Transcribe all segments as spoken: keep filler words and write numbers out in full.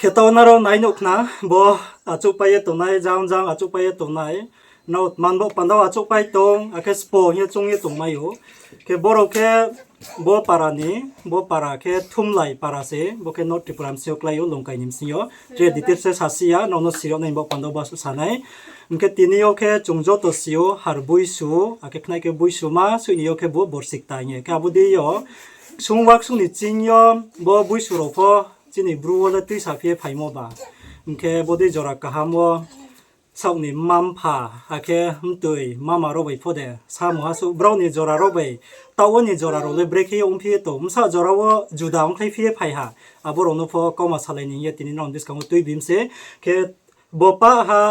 Khe taoh nrao nai nuh khna, bo achouhpai ye tongnai, jang jang achouhpai ye tongnai. Nrao tma ni baoh panda wo achouhpai tong, akhe sbo hing ye choung ye tongmai ou. Khe boro khe bo para ni, bo para khe Thumlai para se, bo khe North Tripura bsing yo klái ou, Longkai ni bsing yo. Tre details se sasi ya, nrao no siri yag nai ni baoh panda wo ba suh sa nai. Hing khe tini yo khe chung joto si ou, har boisu, akhe khnai khe boisu ma, suih ni yo khe bo borsi kta hing ye. Khe abo dei yo, ksung waksung ni ching yo, bo boisu rao pho, chini Bru wo le tuisa phi ye phaimo ba. Hing khe bodei jora kaham wo, saoh ni mma-mpha, akhe mtoi mama rao bai pho de, samung ha suh brao ni jora rao bai, taoh wo ni jora rao le brekhe ye ongphi ye tong, bsa jora wo juda ongkhlai phi ye phai ha, abo rao no pho kauma salai ni hing ye tini nrao ni buskang wo tuibi mi se, khe bo pah ha,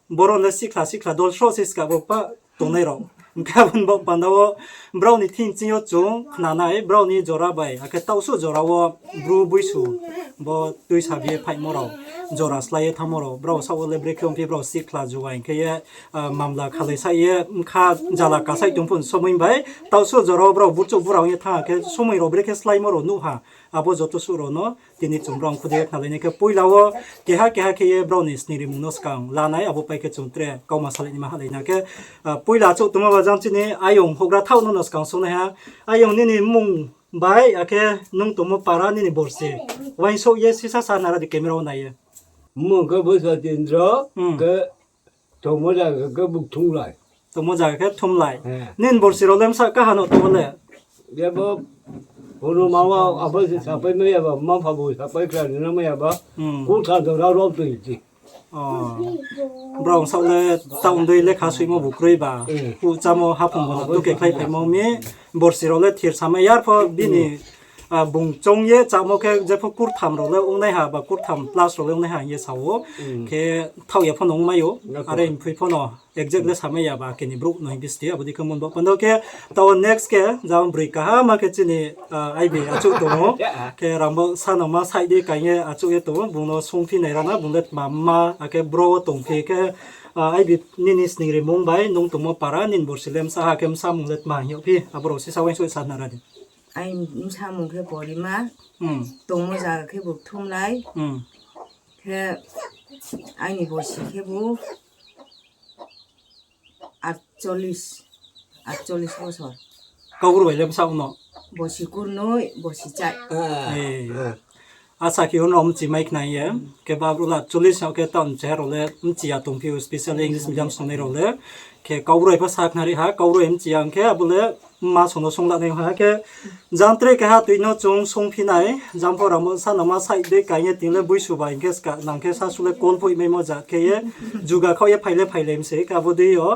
boro le sikhla sikhla dol sroh se ska bo pah tongnai rao. Hing khe abo ni baoh panda wo brao ni thing ching yo chung khna nai, brao ni jora bai, akhe taoh suh jora wo Bru boisu bo tuisa phi ye phaimo rao, jora slái ye thanngmo rao, brao saoh wo le brekhe ongphi brao sikhla juaing khe ye, ah, mamla khalai saih ye, bkha jala kasaih tong pho somoi bai, taoh suh jora wo brao burchouh bura ong ye thanng ha khe somoi rao brekhe sláimo rao nuh ha, abo joto suh rao no tini chung brao khudei ye khnalai nai khe poila wo keha keha khe ye brao ni sning rimung no skang la nai, abo pai khe chung tre kauma salai naima halai na khe, ah, poila achouh tongmo ba jang chini ayong houhgra thaoh no no skang sung nai ha. Ayong nini mmung bai, akhe nung tongmo para nini borsi. Uaingsouh ye sisa sa nara di camera wo nai ye. Mmung khe bo Satindra, Hmm. khe tongmo zaga khe bo Thumlai. Tongmo zaga khe Thumlai. He. Nini borsi rao le bsa kaha no tongmo le? Yabo, bono mama abo se sapai mai ya ba, mma-mpha bo sapai kra ni na mai ya ba. Hmm. Kotha jora rao tui ti. Oh. Brao saoh le taoh dei lekha soimo bu kroi ba. Hmm. Kuchamo haphung bo no tuke khlai phaimo mi. Borsi rao le thir samai yar pho bini, Hmm. ah, bung choung ye chámo khe jepho kurtham rao le ongnaiha ba kurtham plus rao le ongnaiha hing ye sa ou. Hmm. Khe thaoh ya pho no ongmai ou. Are hing phui pho no exact le samai ya ba keni brouh no hing bisti abo dei khe mon bo panda khe taoh next khe jang broi kaham ma khe chini, ah, aibi achouh tong ou. Khe rangbo sanoma saih dei kaing ye achouh ye tong ou, bung no sungphi nai rana, bung le tma mma, akhe bro wo tongphi khe, ah, aibi nini sning rimung bai nung tongmo para nini borsi le bsa ha khe bsamung le tma hing yagphi, abo rao sisa uaingsouh sa nara di. Aini bsamung khe Porima, Hmm. tongmo zaga khe bo Thumlai, Hmm. khe aini borsi khe bo আটচল্লিশ, আটচল্লিশ বছর. Kaubru bai le bsa ong no? Borsi kurnoi, borsi chai. Eh. Asa khe uno mchi mai khna ye. Khe ba bru le আটচল্লিশ no khe taoh mchi ha rao le mchi ya tongphi ou, specially English medium songnai rao le. Khe Kaubru bai pho sa khnari ha, Kaubru bai mchi ya hing khe abo le mma song no sung la nai ha khe. Jang tre keha tui no chung sungphi nai, jang pho rangbo sanoma saih dei kaing ye tini le boisu ba hing khe ska nang khe sasu le kol phoihmaimo jat khe ye, juga khaoh ye phai le phailai mi se khe abo dei yo.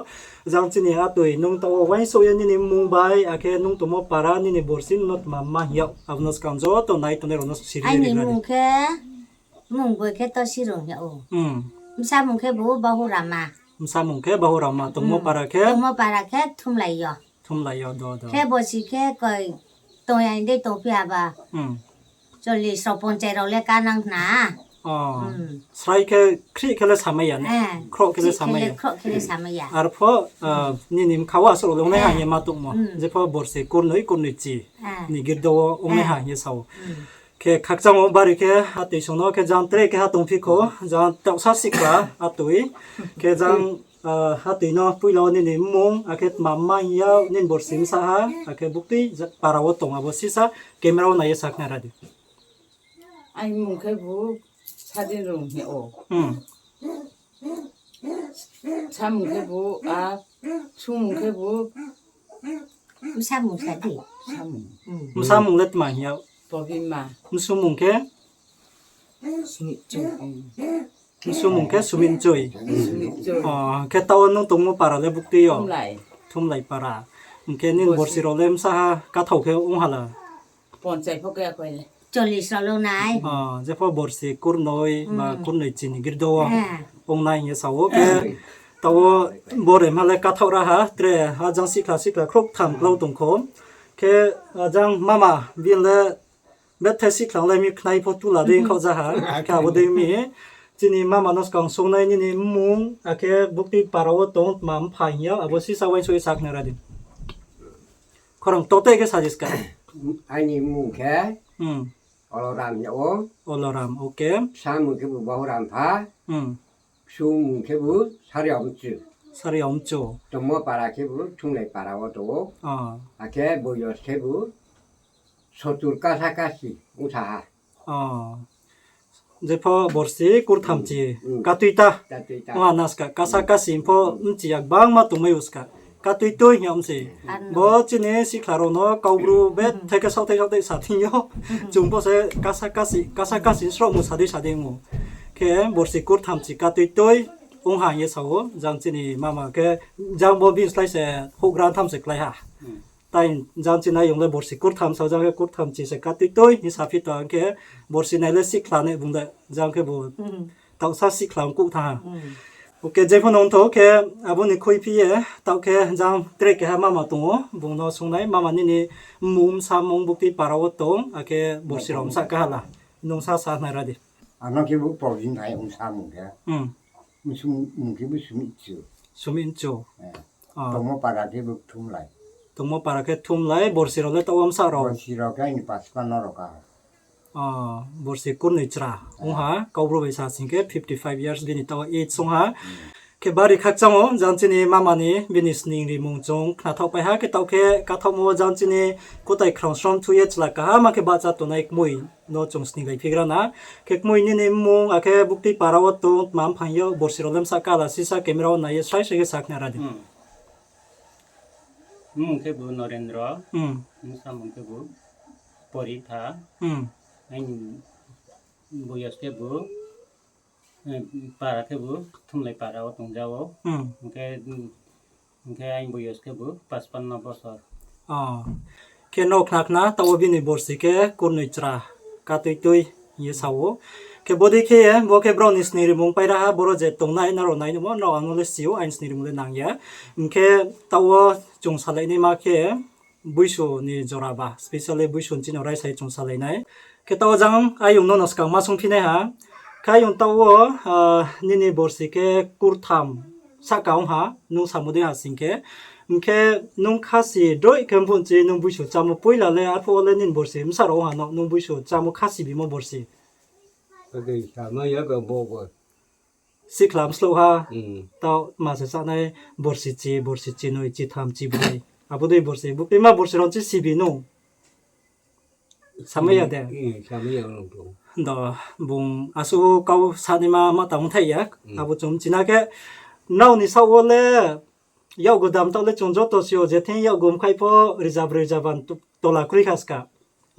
Jang chini atoi nung taoh wo uaingsouh ye nini mmung bai, akhe nung tongmo para nini borsi no tma mma hing yag, abo no skang joto nai tongnai rao no siri Aini ri na di. Mmung khe, mmung boi khe Tosirung hing yag ou. Hmm. Bsamung khe bo Bahurama. Bsamung khe Bahurama, tongmo Hmm. para khe? Tongmo para khe Thumlai yo. Thumlai yo, do, do. Khe borsi khe koi tong ya dei tongphi ha ba. Hmm. চল্লিশ rao পঞ্চাশ rao le kanang khna. Oh. Hmm. Srai khe khrih khe le samai ya ne? Eh, Khroh khe le khrih khe samai le, ya. khroh khe le samai ya. Arpho, ah, nini mkha wo asuh rao le ongnai ha Eh. hing ye ma tongmo. Hmm. Jepho borsi kurnoi, kurnoi chi. Eh. Ni girdo wo ongnai Eh. ha hing ye sa ou. Hmm. Khe khakchang wo bari khe atoi song no khe jang tre keha tongphi kho, jang taohsa sikla atoi. Khe jang, ah, atoi no poila wo nini mmung, akhe tma mma hing yag, nini borsi bsa ha, akhe buktui ja-, para wo tong abo sisa camera wo nai ye sa khnari di. Aini mmung khe bo Sadinrung hing yag ou. Hmm. Samung khe bo, a, sungmung khe bo. Bsamung sa di. Samung. Hmm. Bsamung le tma hing yag? Porima. Bsungmung khe? Sumit Choi. Bsungmung khe Sumit Choi. Sumit Choi. Oh, khe taoh wo nung tongmo para le buktui yo? Thumlai. Thumlai para. Hing khe nini Borsi. borsi rao le bsa ha kathao khe ong ha la? পঞ্চাশ pho khe koi le. চল্লিশ rao le nai. Ah, jepho borsi kurnoi ba Hmm. kurnoi chi ni girdo wo Eh. ongnai hing ye sa ou khe. Taoh wo bore ma le kathaoh ra ha, tre ha jang sikla sikla khrouh tham klau tong kho. Khe, ah, jang mama bini le bethe sikla le mi khnai pho tula dei khaoh ja ha. Khe abo dei mi chini mama no skang songnai nini mmung, akhe buktui para wo tong tma mpha hing yag, abo sisa uaingsouh ye sa khnari di. Khorang tote khe sa di ska. Aini mmung khe Hmm. Oloram ya o. Oloram, okay. Bsa mung khebu Bahuram pha. Hmm. Bsu mung khebu Sariomchu. Sariomchu. Tongmo para khebu Thumlai para wo tong ou. Ah. Akhe boyos khebu sotur kasa kasi ongsa ha. Ah. Jepho borsi kurthamchi. Hmm. Katui ta. Katui ta. Ong ha naska, kasa kasi pho bchi ya gbangma tongmai ou ska. Katui tui hing ya mse. Hmm. Bo chini sikhla rao no Kaubru bethai khe saothai saothai sa thing yo. Hmm. Chung pho se kasa kasi, kasa kasi sroh mo sa dei sa dei ong ou. Khe borsi kurthamchi katui tui ong ha hing ye sa ou. Jang chini mama khe, jang bo bini slái se houhgra tham se klái ha. Hmm. Tai jang chini ayong le borsi kurtham sa, jang khe kurthamchi se katui tui hing sa phi tong khe, borsi nai le sikhla ne bung de, jang khe bo, hmm, taohsa sikhla ong kuh thanng ha. Hmm. Okay, jepho no ongtho khe, abo ni khuiphi ye, taoh khe jang tre keha mama tong ou, bung no sung nai, mama nini mmung, bsa mmung, bukti para wo tong, akhe borsi rao bsa kaha la, nung sa sa nai ra di. Ano khebu Paujin hai ong sa mung khe. Hmm. Msung mung khebu Sumichu. Sumichu. Eh. Ah. Tongmo para khebu Thumlai. Tongmo para khe Thumlai, borsi rao le taoh wo bsa rao? Borsi rao khe aini paspa no rao ka. Ah, borsi kurnoi chra. Ong ha, Kaubru bai sa sing khe fifty five years bini taoh wo age ong ha. Hmm. Khe bari khakchang ou, jang chini mama ni bini sning rimung chung khnathaohpai ha, khe taoh khe kathaohmo jang chini kutai khrang srom thu ye chla kaham khe bahcha tongnai kmoi no chung sninglai phigra na. Khe kmoi nini mmung, akhe bukti para wo tong, tma mphang yo, borsi rao le bsa kala sisa camera wo nai ye srai srai khe sa khna ra di. Hmm. Mmung khebu Norendro, hmm, bsa mung khebu Poritha, hmm, aini boyos khebu, eh, para khebu Thumlai para wo tong ja ou. Hmm. Hing khe, hing khe aini boyos khebu paspanno bosor. Oh. Khe no khna khna, taoh wo bini borsi khe kurnoi chra katui tui hing ye sa ou. Khe bodei khe ye, bo khe brao ni sning rimung pai ra ha, boro je tongnai nrao nai nuhmo, nrao ang no le si ou, aini sning rimung le nang ya. Hing khe taoh wo chung salai naima khe, Buisu ni jora ba, specially Buisu ni chini raisa ye chung salai nai. Khe taoh wo jang ayong no no skang ma sungphi nai ha. Khe ayong taoh wo, ah, nini borsi khe kurtham sahka ong ha, nung samo dei ha sing khe. Hing khe nung khasi droi khe mphuh chi nung Buisu chámo poila le, arphuh wo le nini borsi bsa rao ong ha no, nung Buisu chámo khasi bimo borsi. Ake sama ya ka bo bo. Sikhla mslouh ha, hmm, taoh ma se chánai borsi chi, borsi chinoi, chitham, chibroi. Abo dei borsi, buktima borsi rao chi sibi no. Samai ya de? Hmm, samai ya no tong. Do, bung asuh kau sanaima ma tang thai ya, hmm, abo chung china khe, nrao ni saoh wo le, yakgu dam taoh le chung joto si ou, je thing yakgu mkhaih pho, rijabroi rijaban to-, tola kroi kha ska.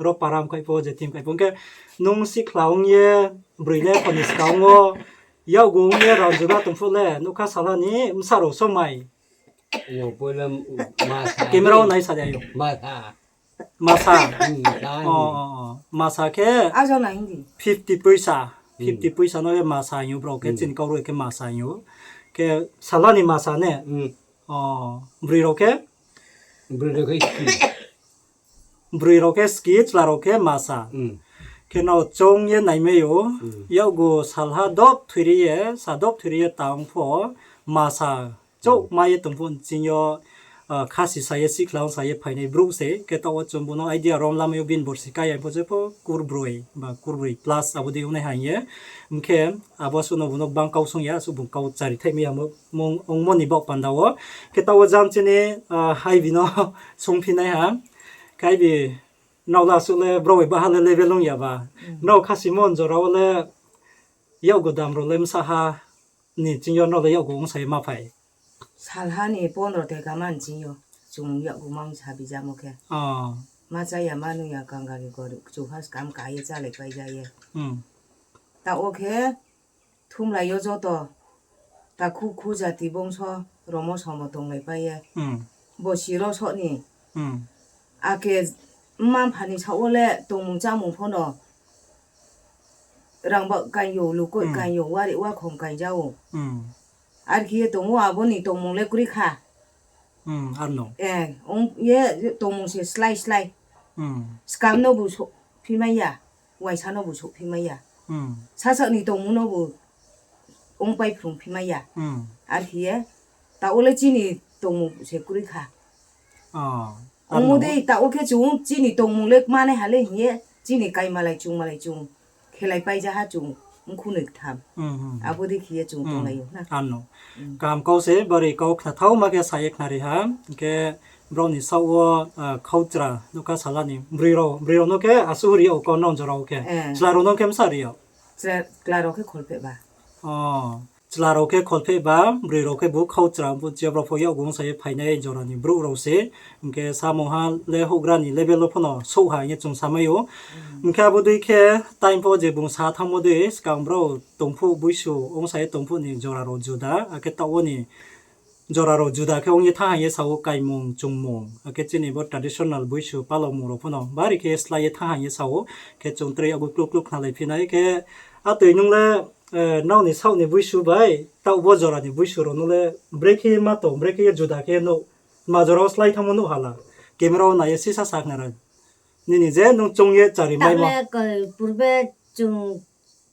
Ro para mkhaih pho, je thing mkhaih pho. Hing khe nung sikhla ong ye, broi le khoni skang wo, yakgu ong ye, rang juda tong phuh le, nougkha salha ni bsa rao somai. Yo, poila masa. Camera wo nai sa de yo. Masa. Masa. Hmm, masa. Oh, oh, oh. Masa khe fifty poisa. Hmm. Fifty poisa no khe masa hing ou, brao khe, hmm, chini kau rao khe masa hing ou. Khe salha ni masa ne? Hmm. Oh, broi rao khe? Broi rao khe ski. Broi rao khe ski, chla rao khe masa. Hmm. Khe no choung ye naimai ou, hmm, yakgu salha dop thoiri ye, sa dop thoiri ye tang pho, masa chouh, hmm, mai ye tong phuh ching yo, ah, khasi sa ye, sikhla ong sa ye phainai brouh se, khe taoh wo chung bung no idea rom lamai ou bini borsi kaya pho je pho kurbroi, ba kurbroi plus abo dei ong nai ha hing ye. Hing khe abo suh no bung no gbang kau sung ya, asuh bung kau chari thaihmai ya mo, mung ongmo ni baoh panda wo. Khe taoh wo jang chini, ah, Haibi no sungphi nai ha. Khe Haibi, nrao le asuh le brao bai baha le level ong ya ba. Hmm. Nrao khasi mon jora wo le yakgu dam rao le bsa ha ni ching yo nrao le yakgu ong sa ye ma phai? Salha ni pondro teka man ching yo, chung yakgu mang sa bijamo khe. Oh. Ma chá ya, ma nung ya, kangari gori, kchu ha skam ka ye chálai pai ja ye. Hmm. Taoh wo khe, Thumlai yo joto, takhu khu jati bongso, romo somo tonglai pai ye. Hmm. Bosi ro soh ni. Hmm. Ake mma mpha ni saoh wo le tongmung chámung pho no rang ba kaing yo, lukoih, hmm, kaing yo, wari wakhong kaing ja ou. Hmm. Arkhe ye tong ou, abo ni tongmung le kroi kha. Hmm, arno. Eh, ong ye tongmung se slái slái. Hmm. Skam no bu souhphi mai ya, uaingsa no bu souhphi mai ya. Hmm. Sasaoh ni tongmung no bu ongpai phrungphi mai ya. Hmm. Arkhe ye, taoh wo le chini tongmung se kroi kha. Oh, ongmo dei, taoh wo khe chung chini tongmung le kmanai ha le hing ye, Chini kai malai chung malai chung khelai pai ja ha chung mkhu noi ktham. Abo dei khe ye chung tonglai ou na. Ano. Kaham kau se, bari kau khnathaoma khe sa ye khnari ha. Hing khe brao ni saoh wo, khauchra, nukha sala ni broi rao, broi rao no khe asuh ri yag ou kau nrao jora wo khe. Chla rao no khe msa ri yag. Chla rao khe kholpheh ba. Chla rao khe kholpheh ba, broi rao khe bu khauchra, bu chiya brao pho yakgu ongsa ye phainai jora ni brouh rao se. Hing khe samung ha le houhgra ni level wo pho no souh ha hing ye chung samai ou. Hing khe abo dei khe time pho je bung sa thanngmo dei, skang brao tongphuh boisu ongsa ye tongphuh ni jora rao juda, akhe taoh wo ni jora rao juda khe ong ye thanng ha hing ye sa ou, kaimung chungmung, akhe chini bo traditional boisu palaomung rao pho no bari khe slái ye thanng ha hing ye sa ou, khe chung tre abo kluk kluk khnalai phi nai khe, atoi nung le, nrao ni saoh ni boisu bai taoh bo jora ni boisu rao no le brekhe ye ma tong, brekhe ye juda khe nuh, tma jora wo slái thanngmo nuh hala, camera wo nai ye sisa sa khnari. Nini je nung choung ye chari maimo. Taoh le koi purbe chung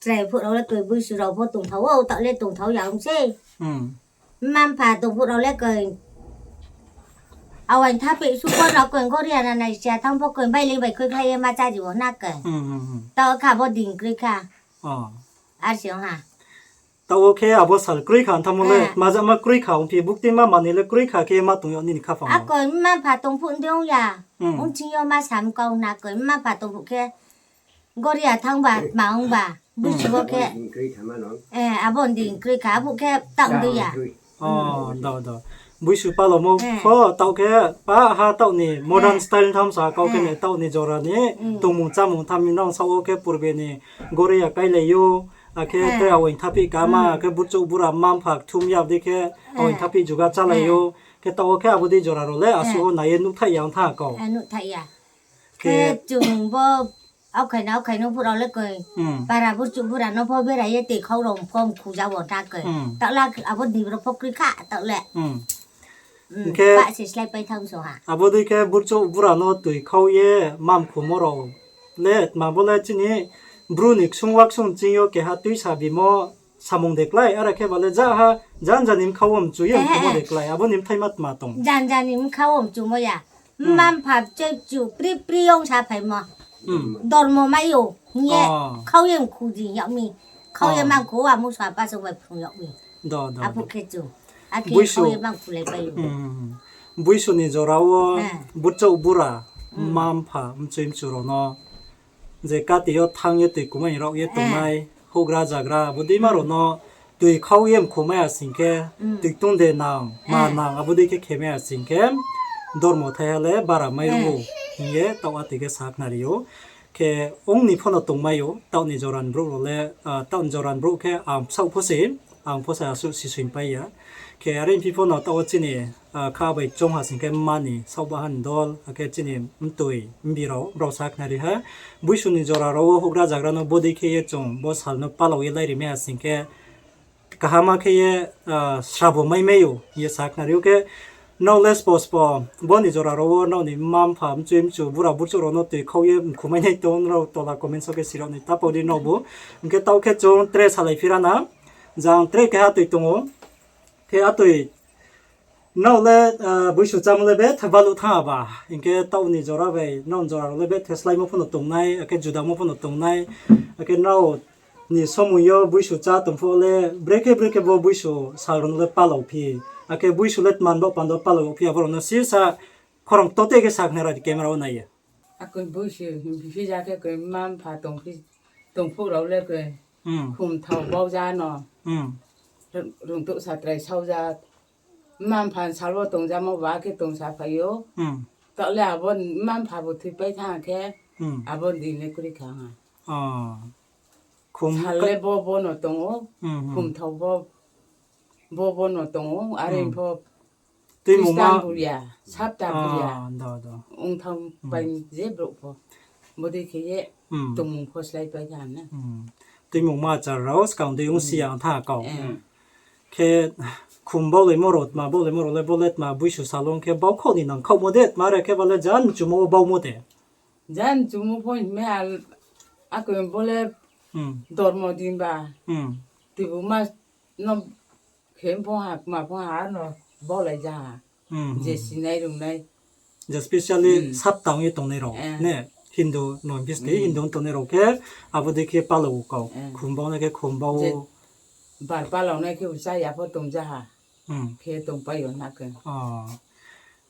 chrai phuh rao le koi boisu rao pho tongthao ou, taoh le tongthao ya ong se. Mma-mpha tongphuh rao le koi awaing thapeh suh pho no koi goria na nai sia thanng pho koi baileing bai khuikhlai ye ma chári wo na koi. Taoh kha bo din kroi kha. Arsi ong ha. Taoh wo khe abo sal kroi kha thanngmo le, tma jama kroi kha ongphi, buktima manoi le kroi kha khe ma tong yag nini khaphang wo. Akoi mma-mpha tongphuh ndi ong ya. Ongching yo ma sam kau na koi mma-mpha tongphuh khe goria thanng ba, tma ong ba, boisu wo khe. Abo din kroi kha, abo khe taoh ndi ya. Boisu palaomo pho taoh khe, pa ha taoh ni modern style tham sa kau khe ne taoh ni jora ni tongmung chámung tham ni nang saoh wo khe purbe ni goria kailai ou, akhe tre awaing thapeh kama, akhe burchouh bura mma-mpha kthum ya dei khe awaing thapeh juga chálai ou, khe taoh wo khe abo dei jora rao le asuh wo nai ye nuhthaih ya ong thanng kau. Khe chung bo aokhaino aokhaino phuh rao le koi. Para burchouh bura no pho berai ye tui khau rao pho mkhu ja wo na koi. Taoh le abo din rao pho kroi kha taoh le. Hing khe pa se slái pai thanng so ha. Abo dei khe burchouh bura no tui khau ye ma mkhumo rao le tma bo le chini Bru ni ksung waksung ching yo keha tuisa bimo samung de klái, are khe ba le ja ha, janja ni bkha wo mchu ye mkhumo de klái, abo ni bthaima tma tong? Janja ni bkha wo mchumo ya. Mma-mpha bchoi chu pri pri ong sa phaimo. Dormo mai ou hing ye khau ye mkhu di yag mi. Khau ye ma mkhu, amusa apa song bai phrung yag mi. Abo khe chu. Akhe khau ye ma mkhu lai pai ou. Boisu ni jora wo burchouh bura, mma-mpha, mchoi mchu rao no je kati yo thanng ye tui kumai rao ye tongnai, houhgra zagra, abo deima rao no tui khau ye mkhumai ya sing khe, tui ktung de nang, ma nang, abo dei khe khemai ya sing khe, dormo thaiha le bara mai rung ou, hing ye taoh atoi khe sakhnari ou. Khe ong ni pho no tongmai ou, taoh ni jora ni brouh rao le, taoh ni jora ni brouh khe ang bsaoh pho se, ang pho se asuh sisoing pai ya. Khe are phi pho no taoh wo chini, kha bai choung ha sing khe mma ni saohbaha ni dol, akhe chini mtoi mbi rao, brao sakhnari ha. Boisu ni jora rao wo houhgra zagra no bodei khe ye chung bo sal no palao ye lairi mai ha sing khe, kaham khe ye, srabo mai mai ou hing ye sakhnari ou khe, nrao le spo spo, bo ni jora rao wo nrao ni mma mpha, mchui mchu, bura burchouh rao no tui khau ye mkhumai nai tong, nrao tola comment so khe sirao ni ta pau di nrao bu. Hing khe taoh khe chung tre salai phi ra na, jang tre keha toi tong ou. Khe atoi, nrao le, boisu chámo le bethe baluh thanng ba, hing khe taoh ni jora bai nrao ni jora rao le bethe sláimo pho no tongnai, akhe judamo pho no tongnai, akhe nrao ni somoi yo boisu chá tong pho le, brekhe brekhe bo boisu sal rao no le palao phi, akhe boisu le tman baoh panda palao phi, abo rao no sisa khorang kto te khe sakhnari di camera wo nai ye. Akoi boisu hing phi ja khe koi mma mpha tong phi, tong phuh rao le koi khumthao bau ja no. Rung, rungtouh satrai sao ja. Mma mpha sal wo tongjamo ba khe tongsa phai ou. Taoh le abo mma mpha bu thoipai thanng khe, abo din le kroi kha ha. Sal le bo bo no tong ou, khumthao bo, bo bo no tong ou, are pho Tuimungma Christian bu ya, sapta bu ya. Ong thanng pai je brouh pho. Bodei khe ye tongmung pho slái pai kha na. Tuimungma achar rao skang dei ongsi ya thanng kau. Khe khum baulaimo rao, tma baulaimo rao le, bo le tma boisu sal ong khe bau khouh ni nang khaohmo de, tma re khe ba le jan mchumo wo baumo de. Jan mchumo pho hingmai ha, akoi bo le dormo din ba. Tuibu ma no khe pho ha, kma pho ha no baulai ja ha. Je sinai rungnai. Je specially sapta ong ye tongnai rao, ne? Hindu no bisti, Hindu tongnai rao khe, abo dei khe palao kau. Khum bau nai khe khum bau. Bar palao nai khe uchaya pho tongja ha. Khe tongpai yo na khe.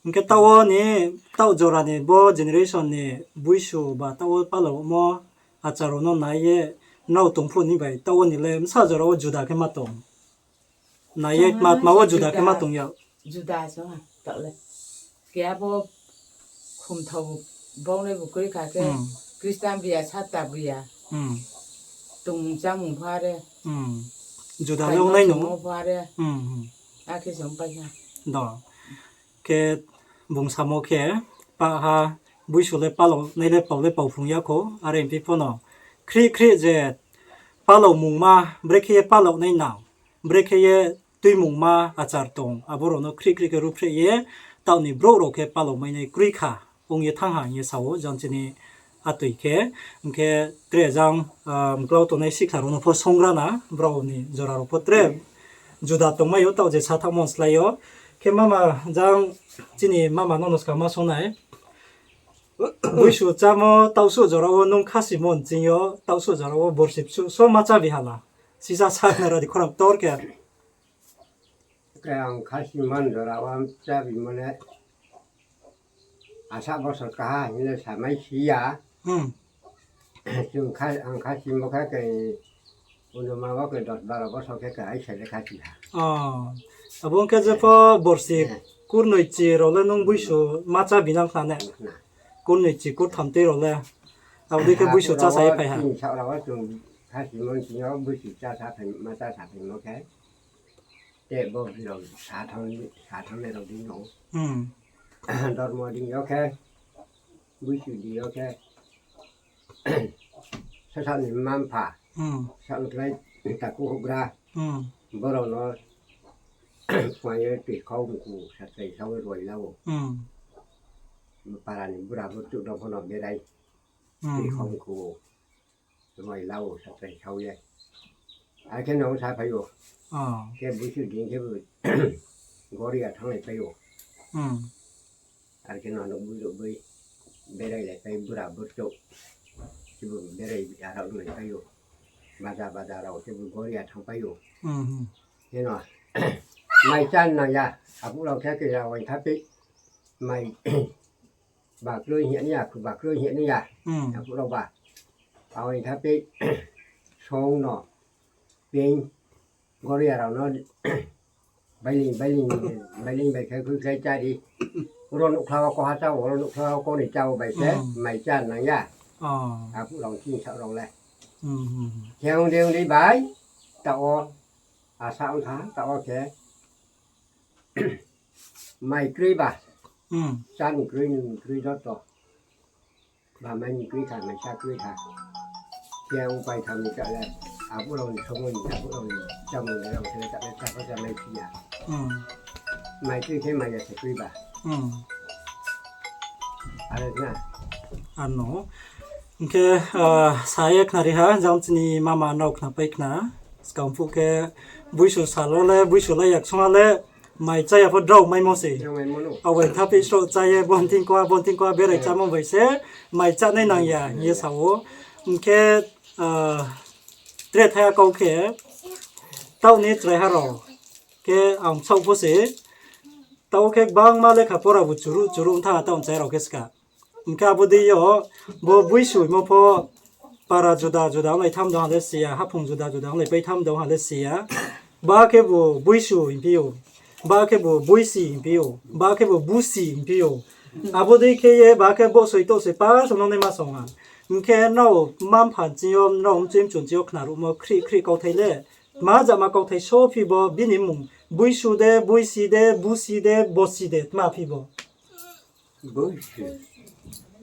Hing khe taoh wo ni, taoh jora ni bo generation ni buisu ba taoh wo palao mo achar rao no nai ye nrao tong phuh ni bai taoh wo ni le bsa jora wo juda khe ma tong. Nai ye tma tma wo juda khe ma tong ya. Juda song ha, taoh le. Keha bo khumthao baunai bu kroi kha khe, Christian bia, sata bia. Tongmung chámung pho are. Juda le ongnai no. Pho are. Akhe se ongpai ha. Do. Khe bung samo khe, pah ha, buisu le palao nai le pau le pau phrung ya kho, are phi pho no. Khrih khrih je palao mungma, brekhe ye palao nai nang, brekhe ye tuimungma achar tong, abo rao no khrih khrih khe ruhphreh ye, taoh ni brouh rao khe palao mai nai kroi kha, ong ye thanng ha hing ye sa ou, jang chini atoi khe, hing khe tre jang, mklau tongnai sikhla rao no pho songgra na, brao ni jora rao pho tre juda tongmai ou, taoh je sa thanngmo slái yo. Khe mama jang chini mama no no skang ma song nai. Buisu chámo taoh suh jora wo nung khasimo nching yo, taoh suh jora wo borsi bsuh so ma chábi hala. Sisa sa nai ra di khorang ktor khe. Khe ang khasimo jora wo chábimo le asa bosor kaha hing le samai si ya. Chung kha-, ang khasimo khe khe, unoma wo khe dos baro bosor khe khe aisa le khasi ha. Abo ong khe jepho borsi kurnoi chi rao le nung buisu ma chábi nang khna ne? Kurnoi chi kurtham tei rao le. Abo dei khe buisu chása ye phai ha. Chini saoh rao wo chung khasimo nching yo buisu chása phai, ma chása phaimo khe. Te bo rao sa thanng, sa thanngnai rao dei no. Dormo dei yo khe, buisu dei yo khe, sasa ni mma mpha, sa klái takhu houhgra, brao no phuaing ye tui khau mkhu satrai sao roi la ou. Para ni bura burchouh no pho no berai tui khau mkhu roi la ou satrai sao ye. Are khe no sa phai ou. Khe buisu dei khe bo Goria thannglai pai ou. Are khe no nouh brouh boi berai lai pai bura burchouh. Khe bo berai arao lai pai ou. Baja baja rao khe bo Goria thanngpai ou. Khe no mai chá nang ya. Aphuh rao khe khe ya waing tha pei mai ba kroi hing ya, khu ba kroi hing ya. Aphuh rao ba. Awaing tha pei song no ping Goria rao no bailing, bailing, bailing bai khe khui khlai chá di. Oro nouhkhla wo koha chá ou, oro nouhkhla wo konoi chá ou bai se mai chá nang ya. Aphuh rao chini saoh rao le. Khe ong dei ong dei bai, taoh wo asa ong tha, taoh wo khe mai kroi ba, chá ni kroi, ni kroi joto. Ba mai ni kroi kha, mai chá kroi kha. Khe ong pai tha mi ta le, aphuh rao ni somoi ni, aphuh rao ni chámung ni rao khe le ta le chá pho chá mai si ya. Mai kroi khe mai ya se kroi ba. Are na. Ano. Hing khe, sa ye khnari ha, jang chini mama nrao khnapai khna. Skang phuh khe buisu sal wo le, buisu lai yaksong ha le, mai chá ya pho drao maimo se. Awaing tha pei sroh chá ye, bonting koa, bonting koa berai chámo bai se, mai chánai nang ya hing ye sa ou. Hing khe, tre thaiha kau khe, taoh ni chraiha rao khe ang saoh pho se, taoh khe gbangma lekha pora bu churuh churuh ong thanng ha taoh ni chrai rao khe ska. Hing khe abo dei yo, bo buisu hingmo pho para juda juda onglai tham dong ha le si ya, haphung juda juda onglai pai tham dong ha le si ya. Ba khebu buisu hingphi ou, ba khebu buisi hingphi ou, ba khebu busi hingphi ou. Abo dei khe ye ba khe bo soi to se pa song nang nai ma song ha. Hing khe nrao mma mpha nching yo, nrao mchoi mchu nching yo khnaruhmo khrih khrih kauthai le, tma jama kauthai so phi bo, bini mmung buisu de, buisi de, busi de, bosi de, tma phi bo?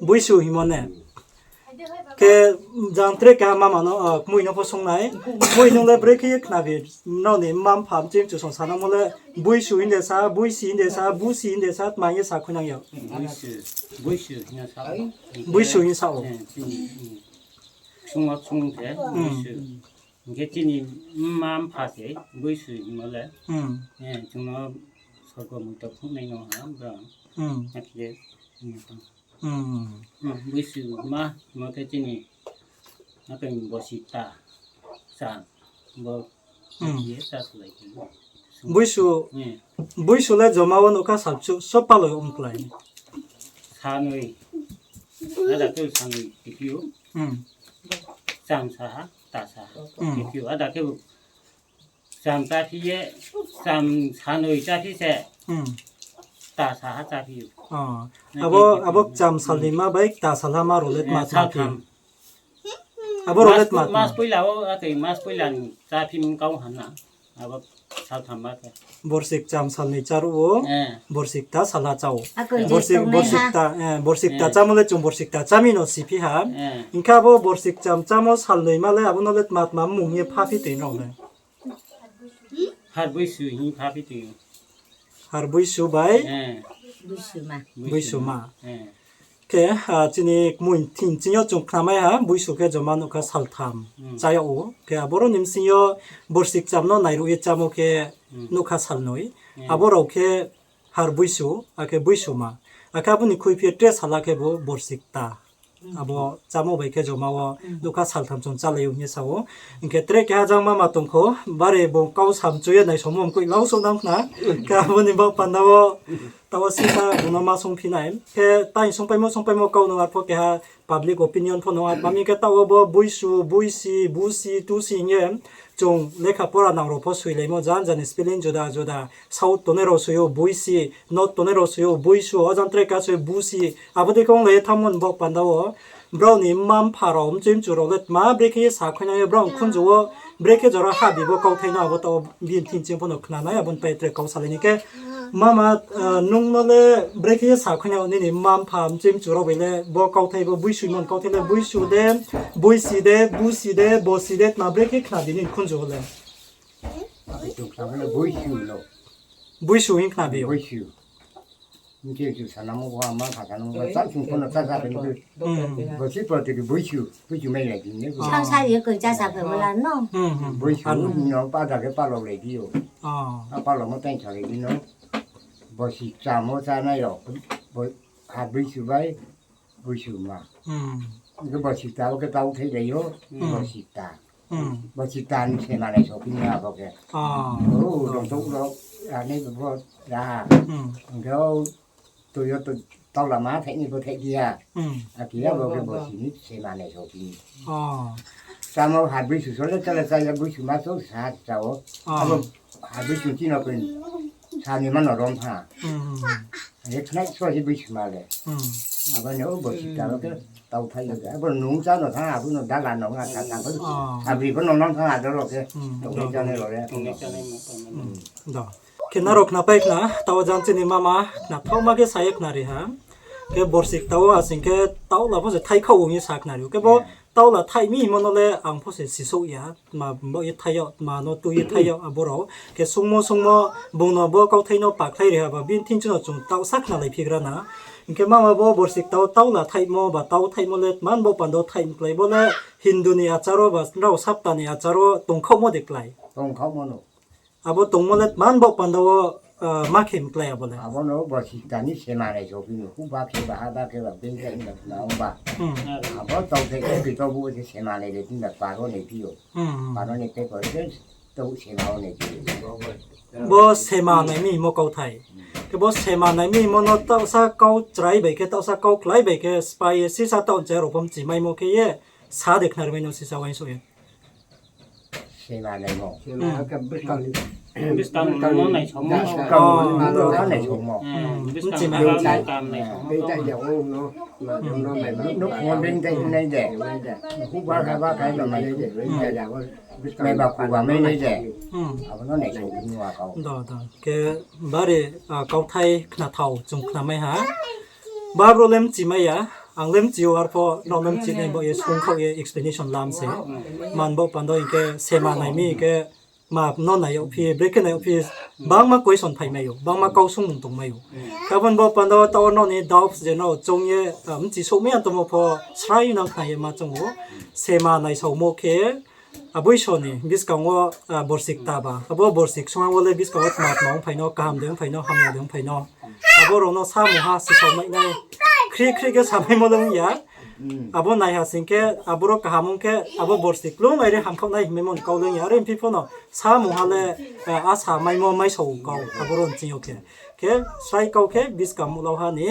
Buisu hingmo ne. Khe jang tre keha mama no, kmoi no pho song nai. Kmoi nung le brekhe ye khnabi, nrao ni mma mpha mchoi mchu song sanangmo le, buisu hing de sa, buisi hing de sa, busi hing de sa, tma hing ye sa khuinang ya? Buisu hing sa ou. Hing khe chini mma mpha se buisu hingmo le, chung no sorgo moito phnuhnai no ha, brao. Akhe ye, Hmm. Hmm, Boisu ma, mo khe chini, akhe Borsita, sa, bo, Hmm. ye sa sulai khe. Boisu, Hmm. Boisu le joma wo nouhkha salchu, so paloi ong klái. Sanoi, ada khe sanoi tipiu. Hmm. Cham saha, ta saha. Hmm. Tipiu, ada khe Cham chá phi ye, cham sanoi chá phi se, Hmm. ta saha chá phi ou. Oh. Nai Abo, khe abo khe cham Hmm. salnoi ma bai ta salha ma rao le Eh, tma tma phi? saltham. Abo rao le Mas, tma tma? mas poila wo, akhe mas poila ni chá phi mkau hana. Abo saltham ba khe. Borsik cham salnoi chá ruh ou, Eh. borsik ta salha chá ou. Akhe je Borsik, tongnai borsik ha. ta, eh, borsik ta Eh. chámo le chung borsik ta chámi no si phi ha. Eh. Hing khe abo borsik cham chámo salnoi ma le abo no le tma tma mmung ye pha phi tui nrao le? Har Boisu hing pha phi tui. Har Boisu bai? Eh. Boisu ma. Boisu ma. Eh. Khe, ah, chini kmui thing ching yo chung khnamai ha, Boisu khe joma nouhkha saltham Hmm. chá yag ou. Khe aboro ni bsing yo borsik cham no nairuh ye chámo khe Hmm. nouhkha salnoi. Hmm. Abo rao khe Har Boisu, akhe Boisu ma. Akhe abo ni khuiphi ye tre sala khe bo borsik ta. Abo chámo bai khe joma wo Hmm. nouhkha saltham chung chálai ou hing ye sa ou. Hing khe tre keha jang mama tong kho, bare bung kau samchu ye naisomo mkoih lau souh nang khna. Khe abo ni baoh panda wo, taoh wo sisa bung no ma sungphi nai. Khe tai sungpaimo, sungpaimo kau no arpho keha public opinion pho no, ar mami khe taoh wo bo Boisu, Boisi, Busi, Tusi hing ye, chung lekha pora nang rao pho soilaimo jan jan ni spelling juda juda. South tongnai rao soi ou Boisi, North tongnai rao soi ou Boisu, o jang tre ka soi Busi. Abo dei khe onglai ye thanngmo ni baoh panda wo, brao ni mma mpha rao, mchoi mchu rao le tma brekhe ye sa khuinai ye brao khunju wo, brekhe jora habi bo kauthai no abo taoh wo bini thing ching pho no khna nai, abo ni pai tre kau salai ni khe, mama, ah, nung no le brekhe ye sa khuinai wo nini mma mpha, mchoi mchu rao bai le bo kauthai bo Boisu hingmo ni kauthai le Boisu de, Boisi de, Busi de, Bosi de, tma brekhe khna di nini khunju wo le? Akhe chung sa le Boisu no. Boisu hing khna di ou. Boisu. Mchoi mchu sanamo bo ama pha sanamo bo chá chung pho no chá sa khe Hmm. Bosi pho tiki Boisu, Boisu mai lai di ne. Sang sa ye koi chá sa khe bo la no. Hmm, hmm. Boisu Ano. no pa da khe palao lai di ou. Oh. A palao mo tai sa lai di no. Bosi chámo chánai rao. Bo, ha Boisu bai, Boisu ma. Hmm. Hing khe Borsita, bo khe tau thai lai ou, Hmm. Borsita. Hmm. Borsita ni sema nai sophi ni abo khe. Ah. O, rong tou rao, ani bo, ya. Hmm. Hing khe o, tui yo to, tau lama thai ni bo thai di ya. Hmm. Akhe ya bo khe Borsi ni sema nai sophi ni. Oh. Chámo ha Boisu so le chá le chá ya Boisu ma so sa chá ou. Ah. Abo ha Boisu chini koi sa ni ma no rom ha. Hmm, hmm, hmm. Ye khnai so se Boisu ma le. Hmm. Abo ni o Borsita rao khe tau thai le. Abo nung chá no thanng, abo no dala no nga sa thanng. Ah. Abri pho no nang thanng ado rao khe. Hmm. Tong ni chá nai rao le. Tong ni chá nai ma tong ni. Hmm. Do. Khe nrao khnapai khna, taoh wo jang chini mama khna thaohma khe sa ye khnari ha. Khe Borsita wo asing khe taoh la pho se thai khaoh ong ye sa khnari ou. Khe bo Eh. taoh la thai mi hingmo no le ang pho se sisouh ya. Tma bo ye thai yag, tma no tui ye thai yag, abo rao. Khe sungmo sungmo bung no bo kauthai no pakhlai ri ha ba, bini thing ching no chung taoh sa khnalai phigra na. Hing khe mama bo Borsita wo taoh la thaimo ba, tau thaimo le tma ni baoh panda wo thai mklái bo le Hindu ni achar wo ba, nrao Sapta ni achar wo tongkhaohmo de klái. Tongkhaohmo no. Abo tongmo le tma ni baoh panda wo, ah, ma khe mklái abo le. Abo no Borsita ni sema nai sophi ni, huba khe ba, haba khe ba, bengkhe ba, na ong ba. Hmm. Abo tau khe khe bi tau bo se sema nai le tin ba paro nai phi ou. Hmm, hmm. Paro nai khe ko se tau sema wo nai phi ou. Bo sema nai mi mo kauthai. Khe bo sema nai mi mo no taoh sa kau chrai bai khe, taoh sa kau klái bai khe, spai ye sisa taoh je rao pho mchi maimo khe ye, sa de khnari mai no sisa uaingsouh ye. Sema naimo. Sema khe buskang ni. Buskang no naisomo. Buskang no naisomo. Hmm. Buskang ni kam naisomo. Beitai de o no, ma no mai ma. Nouhkhong beitai nai de. Huba haba khai no mai de. Mai ba khuba mai nai de. Hmm. Abo no naisomo ni wa kau. Do, do. Khe bari, ah, kauthai khnathao chung khnamai ha. Ba brouh le mchimai ya, ang le mchi ou, arpho nrao no mchinai bo ye sungkhaoh ye explanation lam se. Man bo panda hing khe sema nai mi hing khe ma no nai yagphi, brekhe nai yagphi, bangma question phaimai ou, bangma kau sungmung tongmai ou. Khe abo ni bo panda wo taoh wo nrao ni doubts je nrao choung ye, ah, mchisouhmai ya tongmo pho srai nang khna ye ma choung ou. Sema naisaomo khe, Aboiso ni buskang wo, ah, borsik ta ba. Abo borsik sung wo le buskang wo tma tma ongphai no, kaham de ongphai no, hamya de ongphai no. Abo rao no samung ha sisao mai nai. khrih khrih khe samaimo le ong ya. Abo naiha sing khe, aboro kaham ong khe, abo borsi klung aire hamkhaoh nai hingmaimo ni kau le ong ya. Are ongphi pho no, samung ha le, eh, a samaimo maisao kau, aboro nching yo khe. Khe, srai kau khe, buskang muhlau ha ni,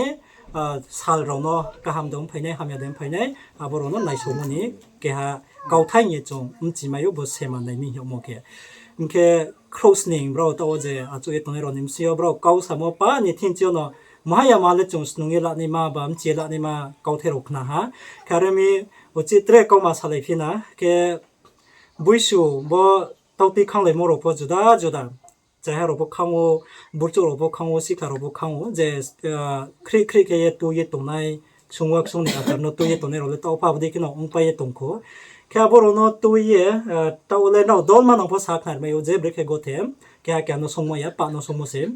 ah, sal rao no kaham de ong phainai, hamya de ong phainai, abo rao no naisaomo ni keha kauthai hing ye chung mchimai ou, bo sema nai mi hingmo khe. Hing khe khrouh sning brao taoh wo je achouh ye tongnai rao ni bsing yo brao kau samo pa ni thing chi yo no, maha ya ma le chung snung ye lanaima ba mchi ye lanaima kauthai rao khna ha. Khe are mi uchih tre kauma salai phi na, khe boisu bo tautui khanglaimo rao pho juda juda. Chraiha rao pho khang ou, burchouh rao pho khang ou, sikhla rao pho khang ou, je, ah, khrih khrih khe ye tui ye tongnai, ksung wa ksung ni achar no tui ye tongnai rao le taoh pha bodei khe no ongpai ye tong kho. Khe abo rao no tui ye, ah, taoh le nrao dolma nang pho sa khnari mai ou je brekhe gothe, keha keha no songmo ya, pah no songmo se.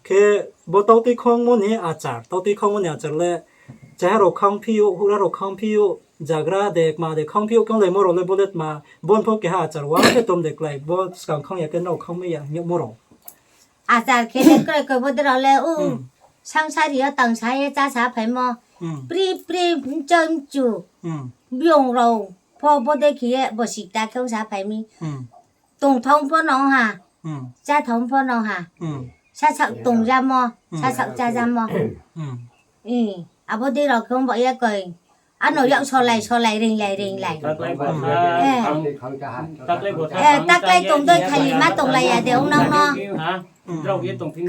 Khe bo tautui khangmo ni achar, tautui khangmo ni achar le, chraiha rao khangphi ou, houhgra rao khangphi ou, jagra de, kma de khangphi ou, khe onglaimo rao le bo le tma, bo no pho keha achar wa khe tom de klái, bo skang khang ya khe nrao khangmai ya hing yagmo rao. Achar khe le kroi kroi bodei rao le, u, sangsari yo tangsa ye chása phaimo. Pri pri mchoi mchu. Biyong rao pho bodei khe ye bosi kta khe ongsa phai mi. Tongthao pho no ong ha. Cháthao pho no ong ha. Sasaoh tongjamo, sasaoh chájamo. Abo dei rao khe ong baoh ye koi. Ano yak solai solai, reinglai reinglai. Taklai tong dei khali ma tonglai ya de ong nang no.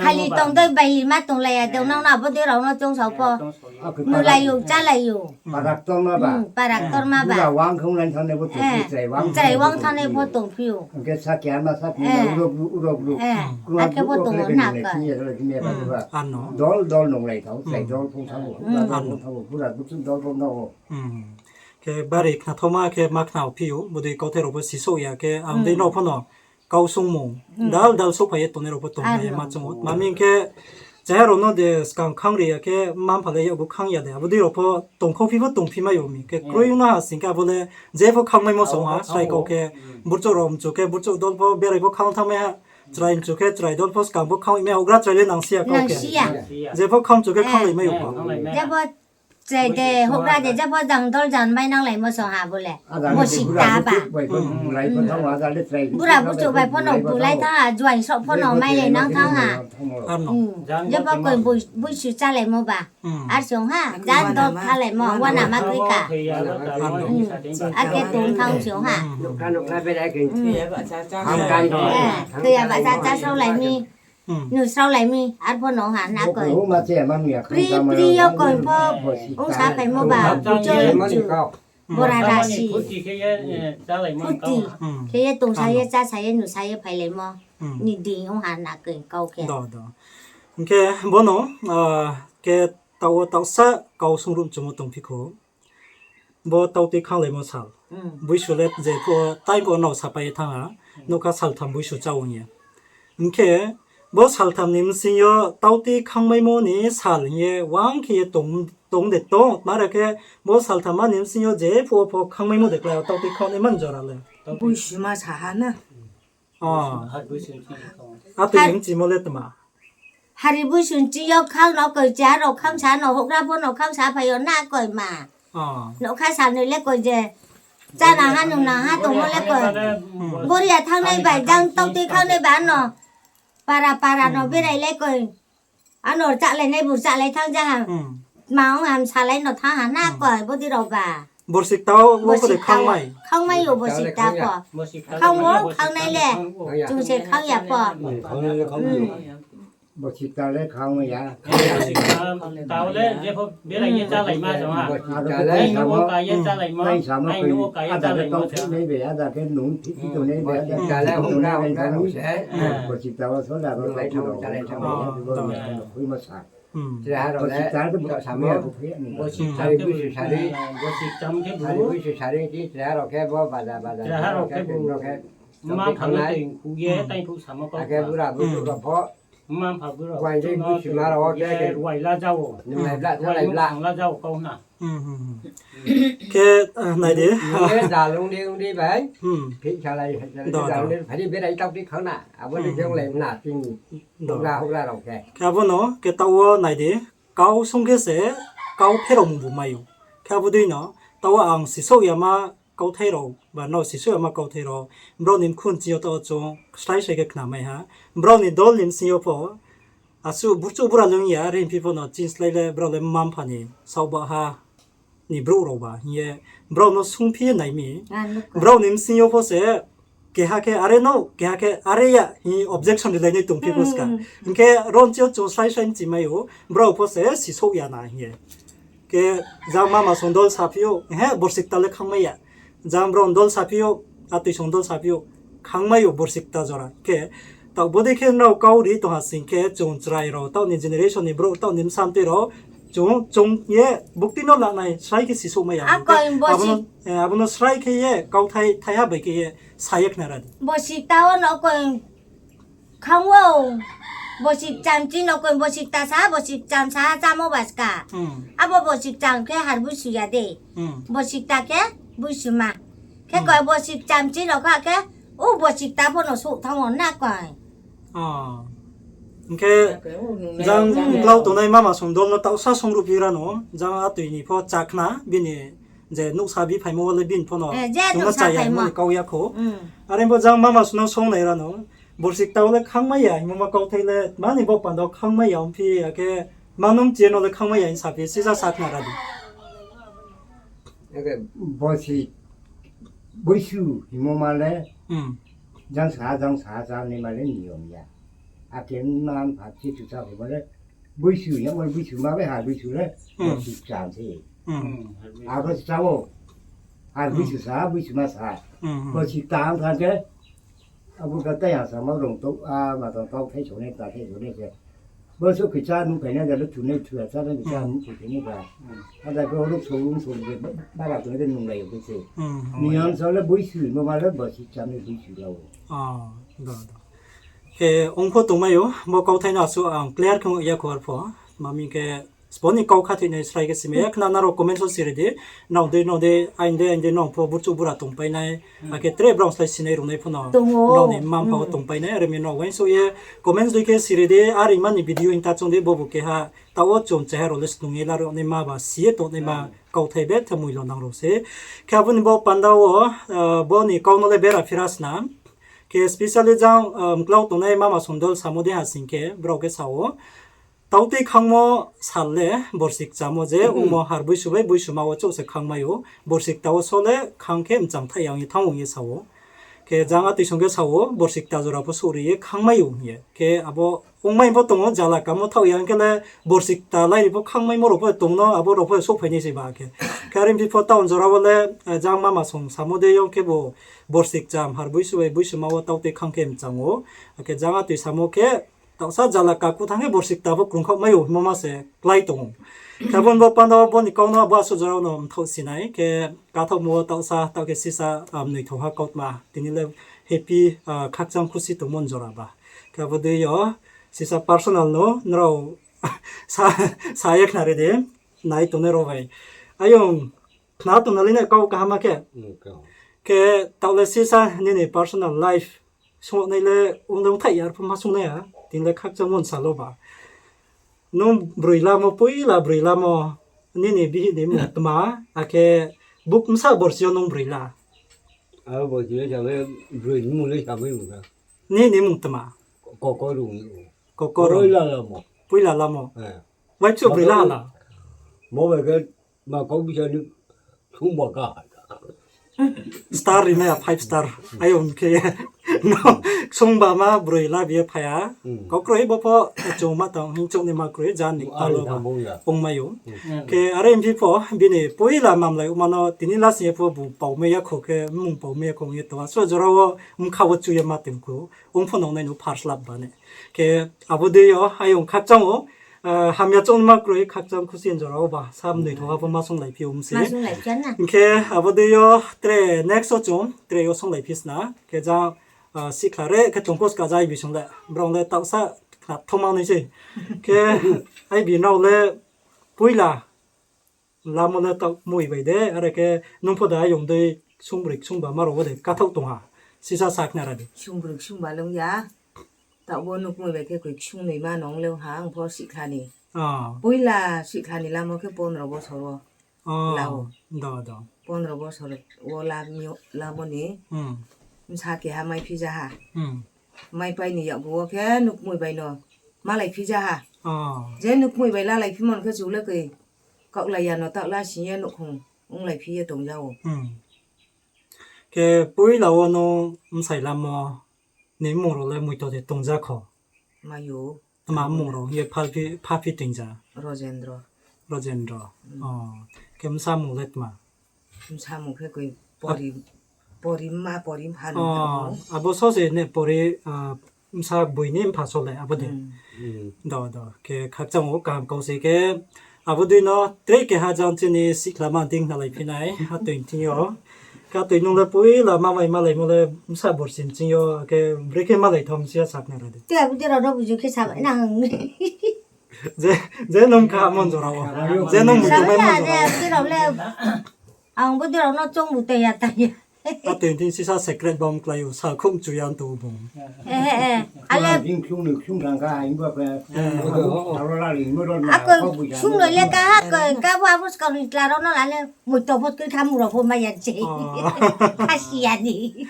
Khali tong dei baili ma tonglai ya de ong nang no, abo dei rao no choungsao pho. Nulai ou, chálai ou. Para ktorma ba. Para ktorma ba. Chrai wang thanngnai pho tongphi ou. Akhe pho tong ou na koi. Dol dol nunglai thao, chrai dol phung thang ou, dol phung thang ou, bura buchu dol phung thang ou. Khe bari khnathaoma khe ma khnaphi ou, bodei kauthai rao pho sisouh ya khe, ang dei nrao pho no kau sungmung, dal dal souhphai ye tongnai rao pho tongmai ye ma choung ou. Tma hing khe, chraiha rao no de skang khangri ya khe, mma-mpha le yakgu khang ya de, abo dei rao pho tongkhauphi pho tongphi mai ou mi. Khe kroi ong na ha sing khe abo le, jepho khangmaimo song ha, srai kau khe, burchouh rao mchu khe, burchouh dol pho berai pho khang thanngmai ha, chrai mchu khe, chrai dol pho skang pho khang mai ha, houhgra chrai le nangsi ya kau khe. Jepho khang mchu khe khanglai mai ou pho. Jepho chrai de, houhgra de, jepho jang dol jang mai nanglaimo song ha bo le. Bosi kta ba. Bura buchu bai pho no bulai thanng ha, juaing soh pho no mailai nang thanng ha. Jepho koi boisu chálaimo ba. Ar song ha, jang dol khalaimo, uanama kroi kha. Akhe tong thanng song ha. Thoi ya bahcha chásaolai mi. Nusraolai mi, arpho no ha na koi. Pri pri yo koi pho, ongsa phaimo ba, buchu, bora rasi. Phuti khe ye tongsa ye, chása ye, nusa ye phailaimo. Ni dei ong ha na koi kau khe. Hing khe bono, khe taoh wo taohsa kau sungruh mchumo tongphi kho. Bo tautui khanglaimo sal. Boisu le jepho time pho nrao sapai ye thanng ha, nougkha saltham boisu chá ong ye. Hing khe, bo saltham ni bsing yo tautui khangmaimo ni sal hing ye uang khe ye tong de tong, tma ra khe bo saltham ma ni bsing yo jepho pho khangmaimo de klái, tautui khangnaima ni jora le. Boisu ma sa ha na. Atoi ni bchimo le tma. Hari boisu nching yo khang no koi, chraiha rao khangsa no, houhgra pho no khangsa phai yo na koi ma. Nougkha sanoi le koi je. Chánang ha nungnang ha tongmo le koi. Boriya thanngnai bai jang tautui khangnai ba no. Para para no berai le koi. Ano rchahlainai bu rchahlai thanng ja ha. Tma ong ham salai no thanng ha na koi, bodei rao ba. Borsi kta wo pho de khangmai. Khangmai ou borsi kta pho. Khang wo khangnai le. Chung se khang ya pho. Borsi kta le khangmai ya. Tao le jepho berai ye chálaima jang ha. Aini wo ka ye chálaimo, aini wo ka ye chálaimo jang. Nai bai ada khe nung thik thik tongnai bai ada khe nung tongnai bai ada khe. Borsi kta wo sola rao khe chálaimo. Chrai ha rao le, bosi kta khe bu, bosi kta khe bu, bosi kta khe bu, chrai ha rao khe bo baja baja, chrai ha rao khe bu, mma mpha no tui khu ye, tai phuh samo kau. Akhe bura buchu rao pho, mma mpha bura buchu no tui khu ye, ruai la jao, ruai la jao kau na. Khe, nai di. Nung le da lung di, lung di bai. Phik salai, salai, da lung di, phai di berai tautui khang na. Abo ni khe onglai na, tini. Houhgra, houhgra rao khe. Khe abo no, khe taoh wo nai di. Kau sung khe se, kau pherao mungbu mai ou. Khe abo dei no, taoh ang sisouh yama kauthai rao, ba nrao sisouh yama kauthai rao, brao ni mkhu nching yo taoh chung slái slái khe khna mai ha. Brao ni dol ni bsing yo pho, asuh burchouh bura lung ya, are hingphi pho no chini slái le brao le mma mpha ni saoh baha ni brouh rao ba hing ye, brao no sungphi ye nai mi. Brao ni bsing yo pho se, keha khe are no, keha khe are ya hing objection rilai nai tongphi pho ska. Hing khe ro nching yo chung slái slái mchi mai ou, brao pho se sisouh ya na hing ye. Khe jang mama song dol saphi ou, he, borsi kta le khangmai ya. Jang brao dol saphi ou, atoi song dol saphi ou, khangmai ou borsi kta jora. Khe, taoh bodei khe nrao kau ri tong ha sing khe, chung chrai rao, taoh ni generation ni brouh, taoh ni bsa mtoi rao, chung, chung ye bukti no lanai, srai khe sisouh mai ya. Abo no, srai khe ye kauthai thaiha bai khe ye sa ye khna ra di. Borsi kta wo no koi khang ou. Borsi kcham chini no koi borsi kta sa, borsi kcham sa chámo ba ska. Abo borsi kcham khe har buisu ya de. Borsi kta khe buisuma. Khe koi borsi kcham chini no kha khe, o borsi kta pho no souh thanng ou na koi. Hing khe, jang mklau tongnai mama song dol no taohsa songruh phi ra no, jang atoi ni pho chá khna, bini je nouhsa bi phaimo wo le bini pho no, chung no chá ya hingmo ni kau ya kho. Are bo jang mama song no song nai ra no, borsi kta wo le khangmai ya hingmo ma kauthai le, mani bo panda wo khangmai ya ongphi, akhe manung chi ye no le khangmai ya hing saphi, sisa sa khna ra di. Borsi buisu hingmo ma le, jang sa, jang sa, jang ni ma le niyom ya. Akhe mma mpha chi chu sa hingmo le, buisu, yamo buisu ma bai har buisu le, borsi kcham se. Abo se chá ou. Har buisu sa, buisuma sa. Borsi kta ong thanng khe, abo khe tei ha samo rong tong, a, ma tong tau thai sonai, ta thai sonai se. Bo souh khe chá nung phainai da le thunai thua chá nai chá nung phainai ba. Ada khe oro song, song je, bara tongnai de nunglai ou khe se. Niyom sa le buisu, bo ma le borsi kcham ni buisu la ou. Khe ong pho tongmai ou, bo kauthai no asuh ang clear khe ya kho ar pho. Mami khe, sbo ni kau khathoinai srai khe simai ya khna, nrao comment wo siri di. Nrao dei, nrao dei, aini dei, aini dei, nrao pho burchouh bura tongpainai. Akhe tre brao slái sinai rungnai pho no, nrao ni mma mpha wo tongpainai, are mi nrao uaingsouh ye comments dei khe siri di, are mani video hing ta choung di, bobu keha, taoh wo chung cheha rao le snung ye laruh naima ba si ye tongnaima kauthai bethe moilo nang rao se. Khe abo ni bo panda wo, bo ni kau no le bera phira sna. Khe specially jang, mklau tongnai mama song dol samo dei ha sing khe, brao khe sa ou. Tautei khangmo sal le borsi kchamo je, ongmo har buisu bai buisuma wo chouh se khangmai ou, borsi kta wo so le khang khe mchang thaih ya ong ye thanng ong ye sa ou. Khe jang atoi song khe sa ou, borsi kta jora pho souhri ye khangmai ou hing ye. Khe abo ongmai pho tong ou, jala kamo thaoh ya ong khe le borsi kta lairi pho khangmaimo rao pho tong no, abo rao pho souhphai nai se ba khe. Khe are phi pho town jora wo le, jang mama song samo dei yo khebu borsi kcham har buisu bai buisuma wo tautei khang khe mchang ou. Akhe jang atoi samo khe, taohsa jala kaku thanng khe borsi kta pho krungkhaoh mai ou hingmo ma se klái tong ou. Khe abo ni bo panda wo bo ni kau no bo asuh jora no mthaoh sinai khe, kathaohmo wo taohsa, taoh khe sisa, mnoithoha kautma, tini le happy, khakchang khusi tongmo ni jora ba. Khe abo dei yo, sisa personal no nrao sa, sa ye khnari di, nai tongnai rao bai. Ayong, khna tong na le nai kau kaham ma khe. Khe taoh le sisa nini personal life, sungnai le ong le ongthaih ya, arphuh ma sungnai ya, tini le khakchangmo ni sal wo ba. Nung broi lamo, poila broi lamo, nini bihih ni mmung tma, akhe bsa borsi yo nung broi la? Abo borsi le sa le, broi ni mmung le sa mai mung kha. Nini mmung tma? Kokoro. Kokoro. Poila lamo. Poila lamo. Waipsuh broi la ha la? Mo bai khe ma kau bisa ni sungba ka. Star rimai ya, five star. Ayong khe no, sungba ma broi la bi ye phai ya. Kau kroi bo pho chung ma tang hing chung ni ma kroi jan ni kta lo ba ongmai ou. Khe are phi pho bini poila mamlai ongma no tini last ye pho bu paomai ya kho khe, mmung paomai ya kho ong ye tong. Asuh jora wo bkha wo chu ye ma tong kho. Ong pho nongnai no first love ba ne. Khe abo dei yo ayong khakchang ou, hamya chung ni ma kroi khakchang khusi ni jora wo ba sa mnoithoha pho ma songlai phi ou mse. Hing khe abo dei yo tre next wo chung tre yo songlai phi sna. Khe jang, sikhla re khe tong kho ska jai bising le. Brao le taohsa khna thoma nai se. Khe ai bi nrao le poila lamo le taoh moi bai de, are khe nung pho da ayong dei sungbroi sungba ma rao wo de kathaoh tong ha. Sisa sa khnari di. Sungbroi sungba le ong ya. Taoh bo nukmoi bai khe koi ksung noi ma nong le ha ang pho sihkhla ni. Oh. Poila sihkhla ni lamo khe pondro bosor wo. Oh, lao. Do, do. Pondro bosor wo la mi-, lamo ni. Hmm. Bsa keha mai phija ha. Hmm. Mai pai ni yakgu wo khe nukmoi bai no malai phija ha. Oh. Je nukmoi bai lalai phimo no khe chung le koi kaohlai ya no taoh la sing ye nouhkhong onglai phi ye tongja ou. Hmm. Khe poila wo no bsai lamo ni mmung rao le moito de tongja kho? Mai ou. Tma mmung rao ye pha phi, pha phi tongja? Rojendro. Rojendro. Hmm. Oh. Khe bsa mung le tma? Bsa mung khe koi Pori, Pori ma, Pori mpha no. Oh, abo so se ne Pori, ah, bsa boi ni mpha so le abo de. Hmm. Hmm. Do, do. Khe khakchang ou kaham kau se khe abo dei no tre keha jang chini sihkhla ma dei khnalai phi nai, ha toi thing yo. Khe toi nung le poila mamai malaimo le bsa borsi nching yo, khe brekhe malai tham si ya sakhnari de. Te abo dei rao no buju khe sa bai nang. Je, je nung kha mon jora wo. Je nung buju mai mon jora wo. Abo dei rao le, ang bo dei rao no choung bu tei ya tang ya. A toi thing sisa secret bom klái ou, sa khum chu yan to bung. Eh, eh, eh. Ale. Jing khum ni khum rang ka, ang bo pe. Eh. Aro la ri, mo ro na, ako ko bu ya. Khum no le ka ha, ko, ka bo abo skau ni tla rao no la le, moito bo kri kha mung rao bo mai ya je. Oh. Khasi ya ni.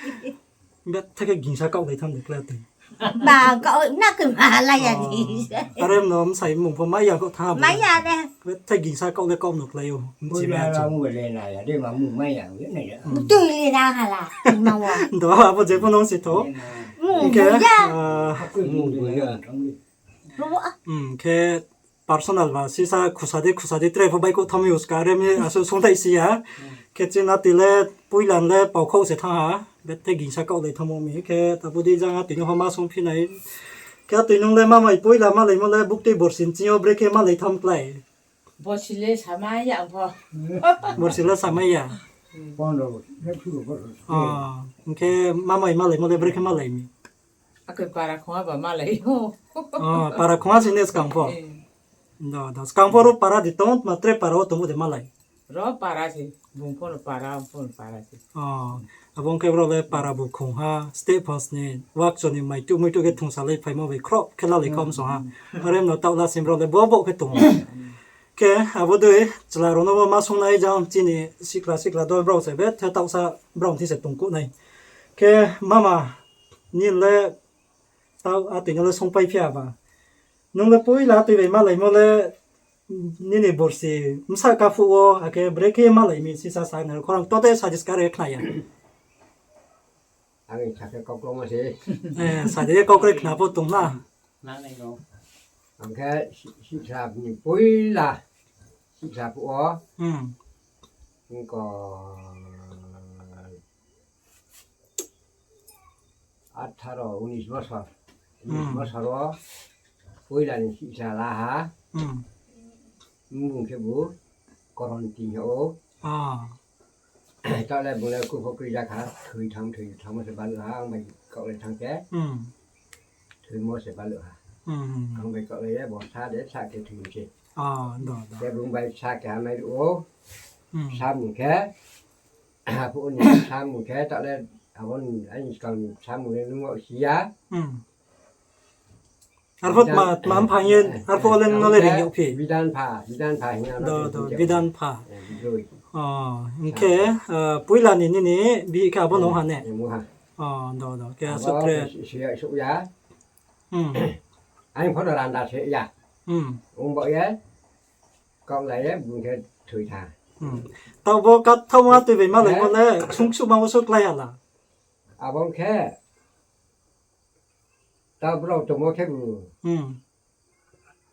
Betha khe gingsa kaohlai tham de klái tei. Ba, kaoh na khe ma la ya ni. Oh. Are no bsai mung pho mai ya kho tha bo. Mai ya de. Betha gingsa kaoh le kaoh no klái ou. Bchi ma chu. Mung le na ya de ma mung mai ya, ye na ya. Hmm. Tui le na ha la, ma wa. Do, abo je pho nung si tho. Mung khe, bo ya. Ah. Mung bo ya. Ro a. Hmm, khe personal ba sisa khusa di, khusa di tre pho bai kho thami uska re mi aso sungthai si ya. Khe chini a toi le poila le pao khaoh se thanng ha. Betha gingsa kaohlai thanngmo mi khe abo dei jang a toi no pho ma sung phi nai. Khe a toi nung le mamai poila malaimo le buktui borsi nching yo brekhe malai tham klái? Borsi le samai ya ang pho. Borsi le samai ya? Hmm. Oh, hing khe mamai malaimo le brekhe malai mi? Akhe para khongha ba malai ou. Oh, para khongha si ne skang pho? Eh. Do, do. Skang pho ro para di tong, ma tre para wo tongmo de malai? Ro para se, bung pho no para, ang pho no para se. Oh, abo ong khe bro le para bu khongha, steh phas ni, wakcho ni maitu muitu khe thungsa lai phaimo bai khroh khe lalai kha msong ha. Are no taoh la sim bro le bo bo khe tong ou. Khe abo dei chla rao no bo ma sung nai jang chini sikla sikla do brao se betha taohsa brao thing se tongkuh nai. Khe mama, nini le taoh a toi no le sungpai phi ya ba. Nung le poila a toi bai malaimo le nini borsi bsa kaphuh wo, akhe brekhe malai mi sisa sa nai khorang to de suggest kare khna ya. Ang sa khe kauklo ma se. Eh, sa de kaukre khna pho tong na. Ang khe si-, sisa ni poila sisa phuh wo. Hmm. Ongko atharo, unis bosor. Unis bosor wo poila ni sisa la ha. Hmm. Mmung khe bu Koronti hing ou. Ah. Taoh le bung le kupho kri ja kha, thoi thanng, thoi thanngmo se baluh ha, ang bai kaohlai thanng khe. Hmm. Thoimo se baluh ha. Hmm. Ang bai kaohlai ye bo sa de, sa khe thoi se. Ah, do, do. Khe bung bai sa keha mai ruh ou. Hmm. Samung khe, aphuh ni samung khe, taoh le abo ni, aini skang ni samung le nung si ya. Hmm. Arphuh tma, tma mpha hing ye, arphuh le nung no le ring yag phi? Bidan pha, bidan pha hing ye. Do, do, bidan pha. Eh, bidroi. Oh, hing khe, eh, poila ni nini bihih khe abo no ha ne? Eh, abo ha. Oh, do, do. Khe abo asuh tre. Khe si-, si-, si-, ya. Hmm. Ang pho no randa se ya. Hmm. Ong bo ye, kaohlai ye, bung khe thoi tha. Hmm. Taoh bo kathaoma tui bai malaimo le, sung ksuh ma wo so klái ha la. Abo khe, taoh brao tongmo khe bu. Hmm.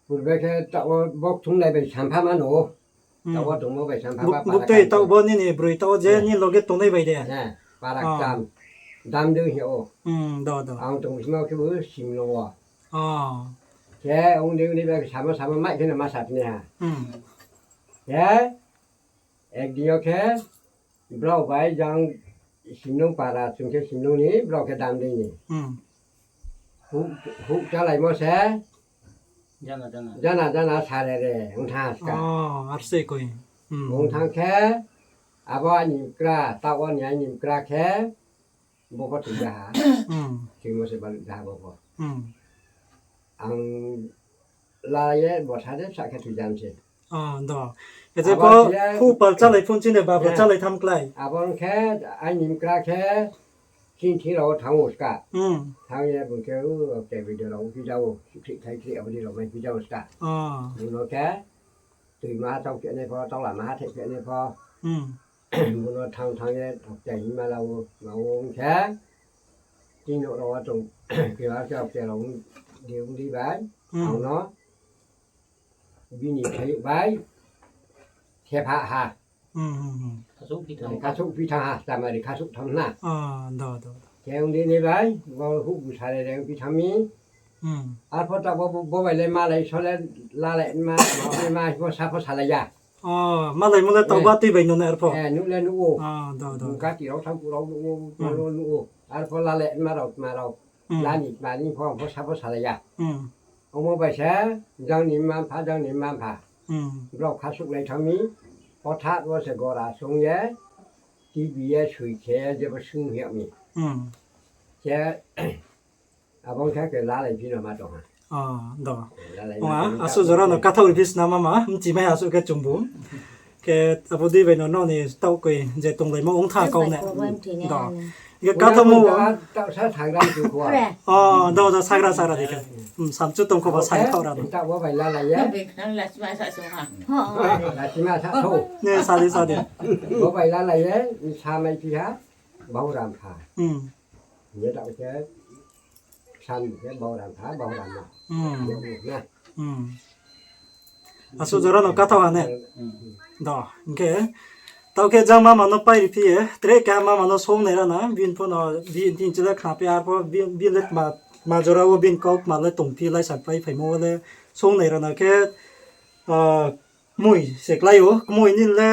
Purbe khe taoh wo bo kthumlai bai sampha mano. Hmm. Taoh wo tongmo bai sampha ba para buktui kam taoh bo nini broi taoh wo je nini loge tongnai bai de. Eh, para kam. Dam dei hing ou. Hmm, do, do. Ang tong sima khe bo simlong wo. Oh. Khe ong dei ong dei bai samo samo mai khe no ma sa tini ha. Hmm. Khe, ek din yo khe, brao bai jang simlong para, chung khe simlong ni, brao khe dam dei ni. Hmm. Huh, huh chalaimo se. Jana, jana. Jana, jana, sare re, ong tha ska. Oh, ar se koi. Hmm. Ong tha khe, abo aini bkra, taoh wo ni aini bkra khe, bo pho thoi ja ha. Hmm. Thoimo se baluh ja ha bo pho. Hmm. Ang la ye bosa de sa khe thoi jam se. Ah, do. Abo khe phu pal chálai phone chini bapha chálai tham klái. Abo khe aini mkra khe chini thing rao wo thanng ou ska. Thanng ye bung khe, o, khe video rao wo phi jao, sihkhri thaikhri abo ni rao mai phi jao ska. Bung no khe toima tau khe nai pho, tau lama ha thai khe nai pho. Bung no thanng thanng ye, tei hima la ou, ma ou ong khe. Tini rao wo tong, keha khe, khe rao di ong di bai. Ang no bini khe bai, khe pha ha. Khasouh phi thanng ha, chamari khasouh thanng na. Khe ong di ni bai, bo huh bu sare re ong phi thanng mi. Arpho ta bo, bo bai le malai so le, lalai ma, ma, ma, bo sa pho salai ya. Malaimo le tau ba tui bai no nai arpho. Nuh le nuh ou. Bung kati rao thanng phuh rao nuh ou, ma rao nuh ou. Arpho lalai ma rao, ma rao. Lani, mani pho, pho sa pho salai ya. Omo bai se, jang ni mma mpha, jang ni mma mpha. Brao khasouh lai thanng mi, hothat wo se gora song ye, T V ye soi khe, jebo sung hing yag mi. Khe, abo khe khe lalai phi no ma tong ha. Asuh jora no kathaoh ri phi sna mama, mchimai asuh khe chungbu. Khe abo dei bai no nrao ni taoh koi je tonglaimo ong tha kau ne. Hing khe kathaohmo, taoh sa sagra chung kho. Do, do, sagra, sagra di khe. Samchu tong kho ba sai khaoh ra no. Taoh bo bai lalai ye. Lachima sa so. Ne, sa di, sa di. Bo bai lalai ye, sa mai phi ha, Bauram pha. Hing ye taoh khe, sam khe Bauram pha, Bauram ma. Asuh jora no kathaoh ha ne. Do, hing khe, taoh khe jang mama no pai ri phi ye, tre keha mama no song nai ra na, bini pho no, bini thing chile khna phi arpho, bini, bini le ma, ma jora wo bini kau kma le tong phi laisa pai phaimo wo le song nai ra na khe, kmoi se klái ou, kmoi nini le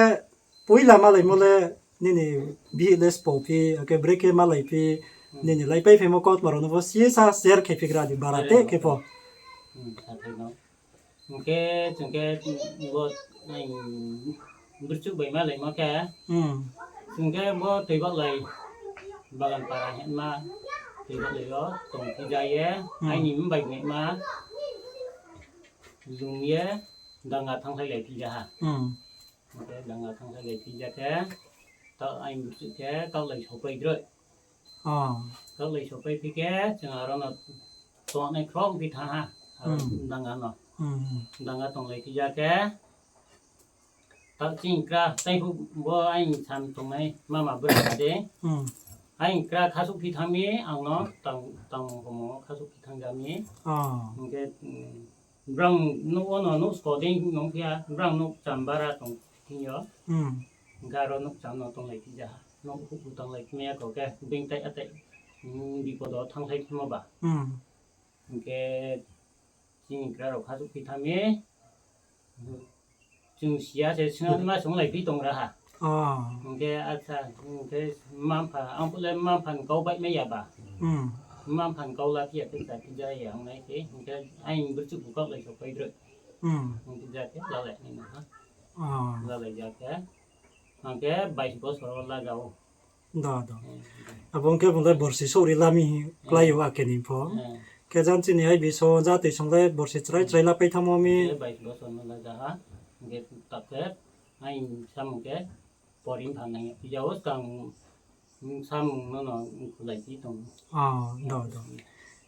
poila malaimo le nini bihih le spo phi, akhe brekhe malai phi, nini laipai phaimo kautma rao no pho sisa share khe phigra di, bara te khe pho. Hing khe chung khe bo, burchuh bai malaimo khe, chung khe bo Toibahlai, Bagan para hingma, Toibahlai yo tong phi ja ye, aini mbai naima, lung ye, Danga thanngkhlailai phi ja ha. Hing khe Danga thanngkhlailai phi ja khe, taoh aini burchuh khe kaohlai sopai droi. Kaohlai sopai phi khe, chung aro no tongnai khrom phi thanng ha, aro Danga no. Danga tonglai phi ja khe, taoh chini kra, tei phuh bo aini sam tongnai mama bura de. Aini kra khasouh phi thanng mi, ang no tang, tang komo khasouh phi thanng ja mi. Hing khe, brang nouh wo no nouh skodei nung phi ya, brang nouh cham bara tong thing yo. Hing khe aro nouh cham no tonglai phi ja ha. Nouh huhbu tonglai phi mai ya kho khe, being tai atai, bipod wo thanngkhlai phimo ba. Hing khe chini kra rao khasouh phi thanng mi. Chung si ya se, singnaima songlai phi tong ra ha. Hing khe, acha, hing khe, mma mpha, ang phuh le mma mpha ni kau baih mai ya ba. Mma mpha ni kau la phi ya khe cha phi ja ya ong nai khe, hing khe, aini burchuh bu kaohlai sopai droi. Hing khe ja khe, lalai nai no ha. Lalai ja khe, ang khe bais bosor wo la ja ou. Do, do. Abo ong khe bung le borsi souhri la mi klái ou ake ni pho. Khe jang chini ai biso jatoi song le borsi chrai chrai la pai thanngmo mi. Bais bosor no la ja ha. Hing khe taoh khe aini samung khe pori mpha nang ya phi ja ou, skang samung no no khulai phi tong. Do, do.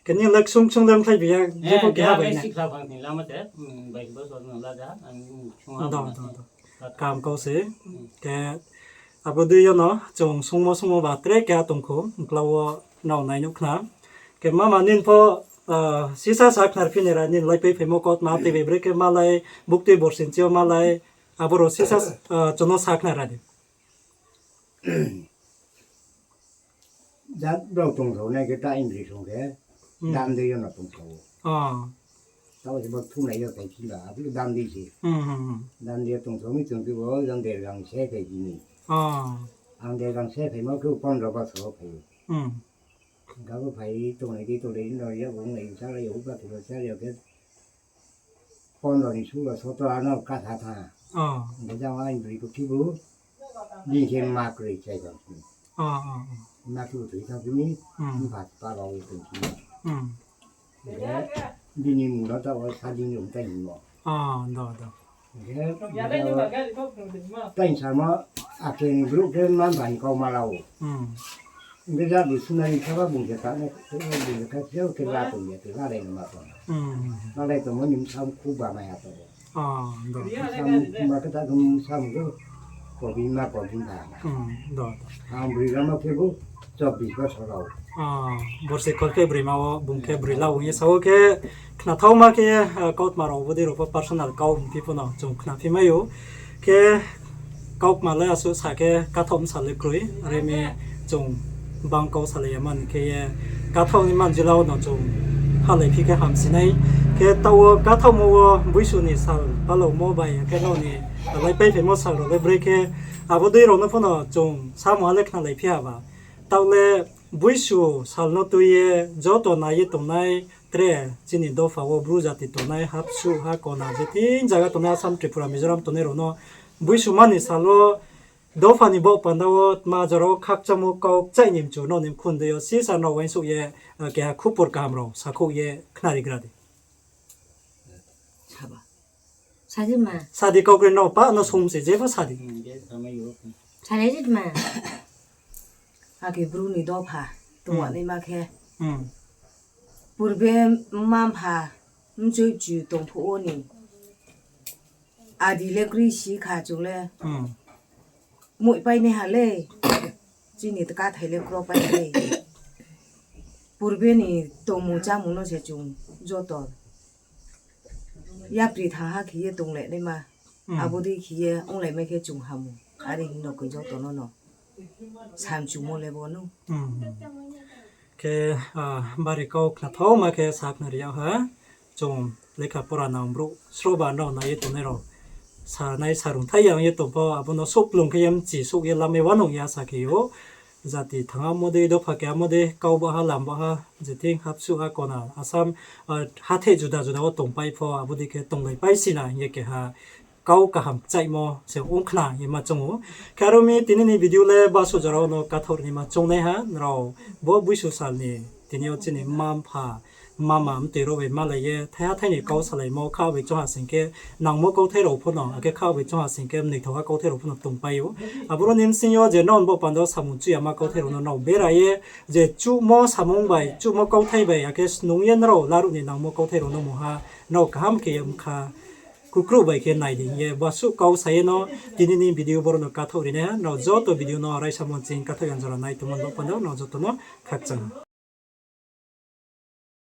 Khe nini le ksung ksung le mkhlai bi ya, jepho keha bai na. Sikhla phang ni lama se, bais bosor no la ja ha, ang ksung ha. Do, do, do. Kaham kau se. Khe abo dei yo no chung sungmo sungmo ba tre keha tong kho, uklau wo nrao nai nuh khna. Khe mama nini pho, sisa sa khnar phi nai ra nini laipai phaimo kautma tei bai brekhe malai, buktui borsi ni chi yo malai, abo rao sisa, chung no sa khna ra di. Jat brao tongthao nai khe ta English ong khe, dam dei yo no tongthao ou. Taoh se bo thunai yo tai phi ba, abo dam dei se. Dam dei yo tongthao mi tong khe bo jang dergang se phai phi ni. Ang dergang se phaimo khe pondro bosor wo phai ou. Hing khe abo phai tonglai dei tonglai no ya bo onglai sa lai ya, upa khe bo sa lai ya khe, pondro ni sulo sotro ano kasa tha. Hingkhe jang aini broi khe bo, bini khe ma kroi chai tong sini. Ma khe bo thoi thanng sini, mpha pa rao tong sini. Hingkhe, Bini mmung no taoh wo Sadin Rungtai hingmo. Hing khe, taing samo, ake ni brouh khe manba ni kau ma la ou. Hing khe jat bo sunai ni saba bung se ta nai, bung se kha phiyao khe la tong ya, khe lalai no ma tong. Lalai tongmo ni bsa khu ba mai ya tong ou. Bsa ma khe ta khe bsa mung khe kobima kobima. Ang broi lamo khe bo chobbish bosor rao. Borsi kholpheh broima wo bung khe broi la ong ye sa ou khe, khnathaoma khe, kautma rao bodei rao pho personal kau hingphi pho no chung khnaphi mai ou. Khe kautma le asuh sa khe kathaoh bsa le kroi, are mi chung bang kau salai ya mani khe ye, kathaoh ni manjila wo no chung phalaiphi khe hamsi nai. Khe taoh wo kathaohmo wo Boisu ni sal palaomo bai akhe nrao ni laipaiphaimo sal rao le brekhe, abo dei rao no pho no chung samung ha le khnalaiphi ha ba. Taoh le Boisu sal no tui ye joto nai ye tongnai tre chini dopha wo Bru jati tongnai, hapsuh ha kona je thing zaga tongnai, Assam, Tripura, Mizoram tongnai rao no Boisu mani sal wo dopha ni baoh panda wo tma jora wo khakchangmo kau kchaih ni mchu nrao ni mkhun dei yo sisa nrao uaingsouh ye, keha khupor kaham rao sakhouh ye khnarigra di. Sadi ma. Sadi kau kre nrao pa no sung se, jepho sadi. Sadi ma. Ake Bru ni dopha tongnaima khe. Purbe mma-mpha mchoi chu tong phuh wo ni adi le kroi si kha chung le. Moihpai nai ha le, chini kathai le kropai ha le. Purbe ni tongmung chámung no se chung joto yapri thangha khe ye tong le naima. Abo dei khe ye onglaimai khe chung ham ou. Are hing no koi joto no no samchumo le bo no. Khe, bari kau khnathaoma khe sakhnari yag ha. Chung lekha pora nang brouh sroba nrao nai ye tongnai rao, sanai sarungthai ya ong ye tong pho, abo no souhplung khe ye mchi souh ye lamai uanung ya sa khe ou. Jati thangamo dei, dopha kehamo dei, kau baha, lam baha, je thing hapsuh ha kona, Assam, hatheh juda juda wo tongpai pho, abo dei khe tonglaipai si na hing ye keha kau kaham kchaihmo se ong khna ye ma choung ou. Khe aro mi tini ni video le basuh jora wo no kathaoh ri naima choung nai ha, nrao bo Boisu sal ni tini yo chini mma-mpha, mama mtoi rao bai malai ye thaiha thai ni kau salaimo kha bai choung ha sing khe nangmo kauthai rao pho no, akhe kha bai choung ha sing khe mnoithaoha kauthai rao pho no tongpai ou. Aboro ni bsing yo je nrao ni baoh panda wo samung chuh yama kauthai rao no nrao bera ye, je chuhmo samung bai, chuhmo kauthai bai, akhe snung ye nrao laruh ni nangmo kauthai rao no mungha, nrao kaham khe ye bkha kukruh bai khe nai di hing ye, basuh kau sa ye no tini ni video boro no kathaoh ri nai ha, nrao joto video no raisa monching kathaoh yang jora nai tongmo ni baoh panda wo nrao joto no khakchang.